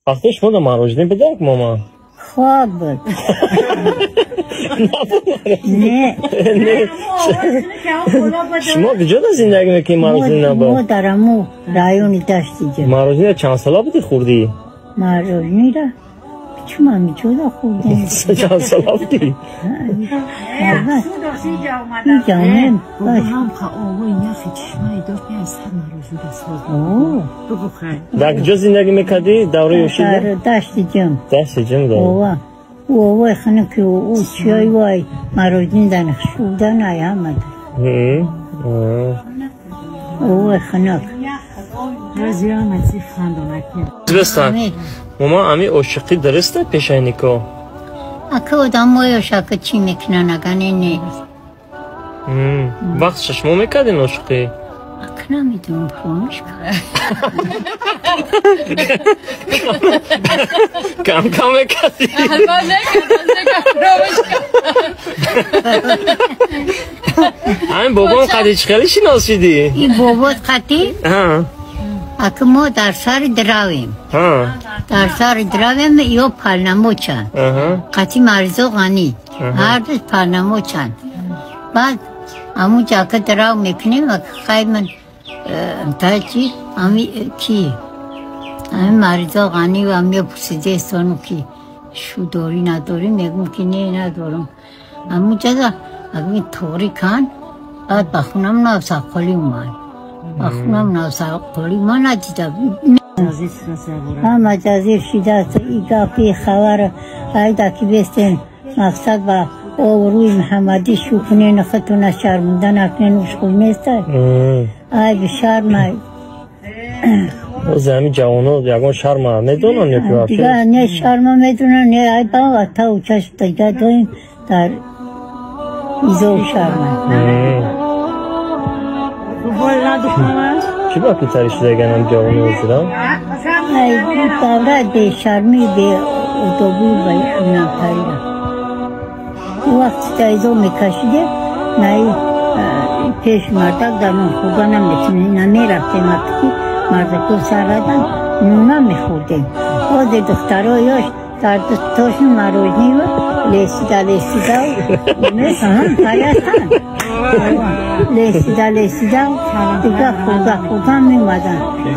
Вақте шумо да мороженое бидак, мама? Хоб буд. Не. Не. Шумо куҷо да зиндагӣ мекунӣ, мороженое набуд? Мо дар аму райони Даштиҷа. Мороженое чанд сола будӣ хӯрдӣ? Мороженое чӣ ман мичода хӯрдем. Чанд сола будӣ? Иҷа Дар куҷо зиндагӣ мекардӣ давраи ёшида? Дар Даштиҷам. Даштиҷам да. Ова. Овои хунуки ӯ чиёй вай мороженое дан хушудан ай ҳамада. Овои хунук. Бестан. Мама, ами ошиқӣ дуруста пешаи никоҳ? Ака, одамои ошака чӣ мекунанд, ага не не. Вақт шумо мекардин ошиқӣ? Ака, намедонам, фаромӯш кардам. Кам кам мекардӣ? Ҳамин бобом қади чӣ хеле шинос шидӣ? Ин бобот қати? Ака, мо дар сари дравем. Дар сари дравем, ё палнамочанд. Қати Маризо Ғанӣ. Ҳарду палнамочанд. Баъд амуҷа ака драв мекунем, ака хай ман та чи ами ки ами Маризо Ғанӣ ва ами пурсидестону ки шу дорӣ надорӣ, мегӯм ки не, надорам. Амуҷада ами тоғрӣ кан, баъд ба хунам навсаққолӣ омад. Ба хунам навсаққолӣ ман надида. Ҳама ҷазир шидааст, и гапи хабар айда ки бестен, мақсад ба обрӯи Муҳаммадӣ шу кунен, худтона шармонда накунен, уш хуб нестай. Ай бишармай. Ози ҳамин ҷавоно ягон шарма медонанд ё ки вообще? Дига не шарма медонанд, не ай ба тау чашм дига доим дар изоу шарма. Чӣ ба питари шудаганам ҷавоно озира? Ай давра бешармӣ, беодобӣ ва намтарира. Вақти та изо мекашиде, наи пеш мардак дар нон хӯрда наметунем, намерафтем, вақте ки мардако сар радан нон намехӯрдем. Ҳозир духтаро ёш дар дустошон мороженое лесида лесида ҳастанд. Лесида лесида дига хӯрда хӯрда меомаданд.